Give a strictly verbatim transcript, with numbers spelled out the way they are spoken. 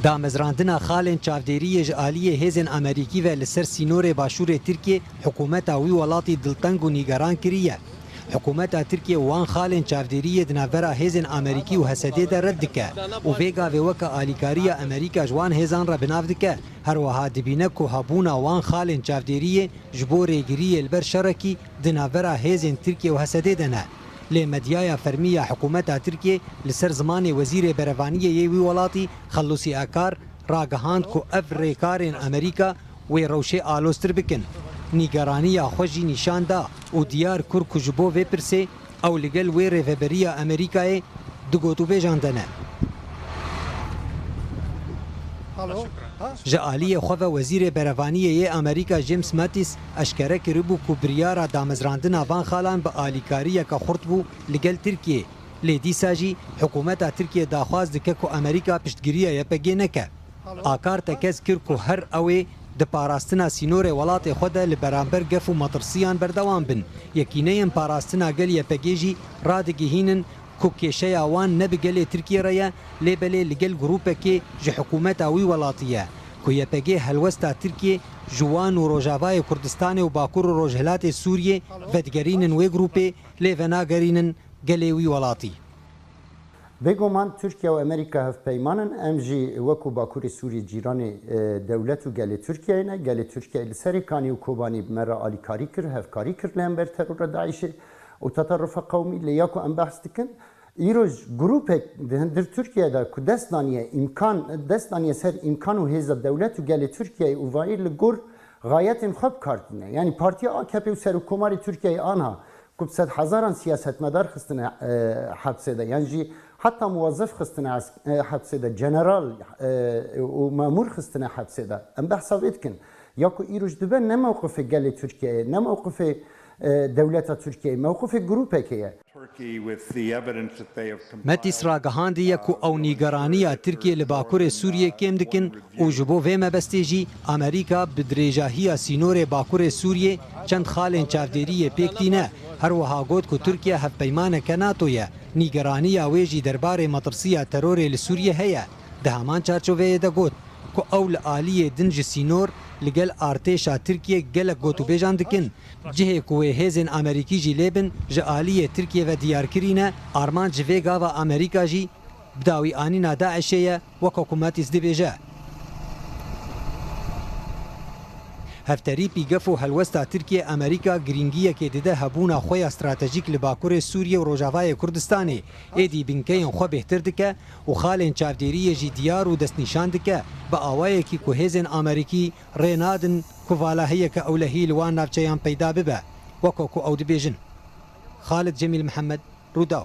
Damezrandina xalên çavdêriyê ji aliyê hêzên Amerîkî ve li ser sînorê başûrê Tirkiyê hikûmeta wî welatî dilteng û nîgeran kiriye. Hikûmeta Tirkiyê wan xalên çavdêriyê di navbera hêzên Amerîkî û H S D'ê de red dike û vê gavê weke alîkariya Amerîka ji wan hêzan re bi nav dike. Her wiha dibîne ku hebûna wan xalên çavdêriyê ji bo rêgiriyê li ber şerekî di navbera hêzên Tirkiyê û H S D'ê de ne. Lê medyaya fermî ya hikûmeta Tirkiyê li ser zimanê Wezîrê Berevaniyê yê wî welatî Xelûsî Akar ragihand ku ev rêkarên Amerîka wê rewşê aloztir bikin. Nîgeraniya xwe jî nîşan da û diyar kir ku ji bo vê pirsê ew li gel wê rêveberiya Amerîkayê di gotûbêjan de ne. Ji aliyê xwe ve Wezîrê Berevaniyê yê Amerîka James Mattis eşkere kiribû ku biryara damezrandina van xalan bi alîkariyeke xurt bû li gel Tirkiyê. Lê dîsa jî hikûmeta Tirkiyê daxwaz dike ku Amerîka piştgiriya Y P G neke. Akar tekez kir ku her ew ê di parastina sînorê welatê xwe de li beramber gef û metirsiyan berdewam bin. Yekîneyên parastina gel Y P G jî radigihînin ku kêşeya wan ne bi gelê Tirkiyê re ye, lê belê li gel grûpekê ji hikûmeta wî welatî ye, ku Y P G helwesta Tirkiyê ji wan û Rojavayê Kurdistanê û Bakur û Rojhilatê Sûriyê vedigerînin wê grûpê, lê venagerînin gelê wî welatî. Bêguman Tirkiye û Amerîka hevpeyman in. Em jî wekû Bakurê Sûriyê cîranê, e, dewlet û gelê Tirkiyeyê ne. Gelê Tirkiyeyê li Serêkanî û Kobanî bi me re alîkarî kir, hevkarî kir li hember terora DAIŞê û teterufa qewmî. Lê ya ku em behs dikin, îro ji grûpek di hundir Tirkiye de ku dest daniye îmkan, dest daniye ser îmkan û hêza dewlet û gelê Tirkiyeyê û vayî li gor xayetên xwe bi kar tîne. Yanî Partiya A K P û Serokkomarê Tirkiyeyê anha ku bi sedhezaran siyasetmedar xistine, e, hepsê de, yan jî heta muwezef xistine es-, e, hepsê de, general, e, û memûr xistine hepsê de. Em behsa vê dikin. Ya ku îroj dibe ne mewqifê gelê Tirkiyeyê, ne mewqifê, e, dewleta Tirkiyeyê, mewqifê grûpekê ye. Turkey with the evidence that they have complied. Metîs ragihandiye ku ew nîgeraniya Tirkiyê li Bakurê Sûriyê kêm dikin û ji bo vê mebestê jî Amerîka bi dirêjahiya sînorê Bakurê Sûriyê çend xalên çavdêriyê pêk tîne. Her wiha got ku Tirkiye hevpeymaneke NATO ye, nîgeraniya wê jî derbarê metirsiya terorê li Sûriyê heye. Di heman çarçoveyê de got ku ew li aliyê din ji sînor li gel artêşa Tirkiyê gelek gotûbêjan dikin. Cihê ku wê hêzên Amerîkî jî lê bin ji aliyê Tirkiyê ve diyarkirî ne, armanc ji vê gava Amerîka jî bi dawî anîna DAIŞê ye, weke ku Matîs dibêje. Hevterîpî gef û helwesta Tirkiye Amerîka girîngiyekê dide hebûna xwe ya stratejîk li Bakurê Sûriyê û Rojavayê Kurdistanê, êdî binkeyên xwe bêhtir dike û xalên çavdêriyê jî diyar û destnîşan dike, bi awayekî ku hêzên Amerîkî rê nadin ku valahiyeke ewlehî li wan navçeyan peyda bibe, weke ku ew dibêjin. Xalid Cemîl Mihemed, Rûdaw.